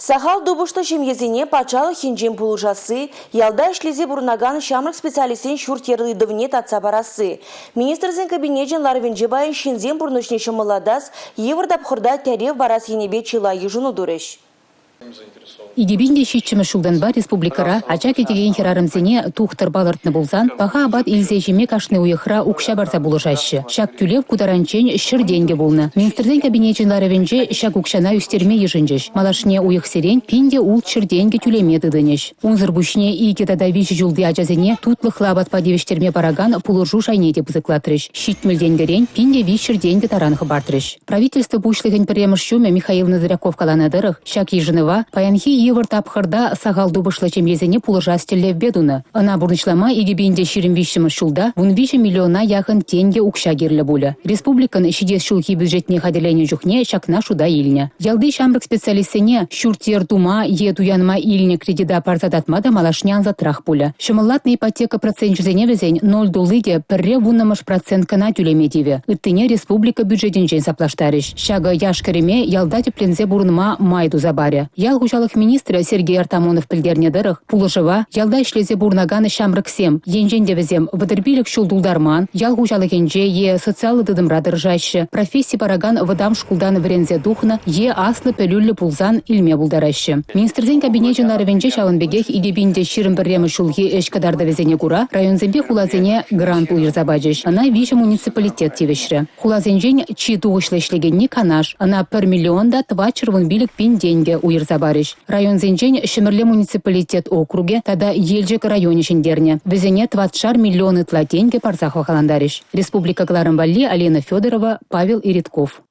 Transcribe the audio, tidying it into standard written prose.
Сахал тупӑшлӑ ҫемьесене патшалӑх енчен пулӑшасси, ялта ӗҫлесе пурӑнакан ҫамрӑк специалистсен ҫурт-йӗр ыйтӑвне татса парасси. Министрсен кабинечӗн ларӑвӗнче паян ҫынсен пурнӑҫне ҫӑмӑллатас, йывӑр тапхӑрта тӗрев парас енӗпе чылай йышӑну турӗҫ. 2007-мӗш ҫултанпа республикӑра ача кӗтекен хӗрарӑмсене тухтӑр палӑртнӑ пулсан паха апат илсе ҫиме кашни уйӑхра укҫа парса пулӑшаҫҫӗ. Ҫак тӳлев ку таранччен 100 тенкӗ пулнӑ. Министрсен кабинечӗн ларӑвӗнче ҫак укҫана ӳстерме йышӑнчӗҫ. Малашне уйӑхсерен 1600 тенкӗ тӳлеме тытӑнӗҫ. Унсӑр пуҫне 2 тата 3 ҫулти ачасене тутлӑхлӑ апатпа тивӗҫтерме паракан пулӑшу шайне те пысӑклатрӗҫ. 70 тенкӗрен 1300 тенкӗ таран хӑпартрӗҫ. Правительство пуҫлӑхӗн пӗрремӗш ҫумӗ Михаил Ноздряков каланӑ тӑрӑх, ҫак йышӑнӑва паянхи йывӑр тапхӑрта сахал тупӑшлӑ ҫемьесене пулӑшас тӗллевпе тунӑ. Ӑна пурнӑҫлама 2023 ҫулта 13 миллиона яхӑн тенкӗ укҫа кирлӗ пулӗ. Республикӑн ҫитес ҫулхи бюджетне хатӗрленӗ чухне ҫакна шута илнӗ. Ялти ҫамрӑк специалистсене ҫурт-йӗр тума е туянма илнӗ кредита парса татма та малашне ансатрах пулӗ. Ҫӑмӑллатнӑ ипотека проценчӗсене вӗсен 0,1 те 1,1 процент кӑна тӳлеме тивӗ. Ыттине республика бюджетӗнчен саплаштарӗҫ. Ҫакӑ яш-кӗрӗме ялта тӗпленсе пурӑнма май туса парӗ. Ял хуҫалӑх министрӗ Сергей Артамонов пӗлтернӗ тӑрӑх, пулӑшӑва ялта ӗҫлесе пурӑнакан ҫамрӑксем, енчен те вӗсем 35 ҫул тултарман, ял хуҫалӑхӗнче е социаллӑ тытӑмра тӑрӑшаҫҫӗ, професси паракан вӑтам шкултан вӗренсе тухнӑ е аслӑ пӗлӳллӗ пулсан илме пултараҫҫӗ. Министрсен кабинечӗн ларӑвӗнче ҫавӑн пекех 2021 ҫулхи ӗҫ кӑтартӑвӗсене кура районсемпе хуласене грант уйӑрса пачӗҫ. Ӑна виҫӗ муниципалитет тивӗҫрӗ. Хуласенчен чи тухӑҫлӑ ӗҫлекенни Канаш. Ӑна 1 миллион та 415 пин тенкӗ уйӑрса парӗҫ. Районсенчен Ҫӗмӗрле муниципалитет округӗ тата Елчӗк районӗ ҫӗнтернӗ. Вӗсене тӑватшар миллион ытла тенкӗ парса хавхалантарӗҫ. Республика кӑларӑм валли Алина Федорова, Павел Иритков.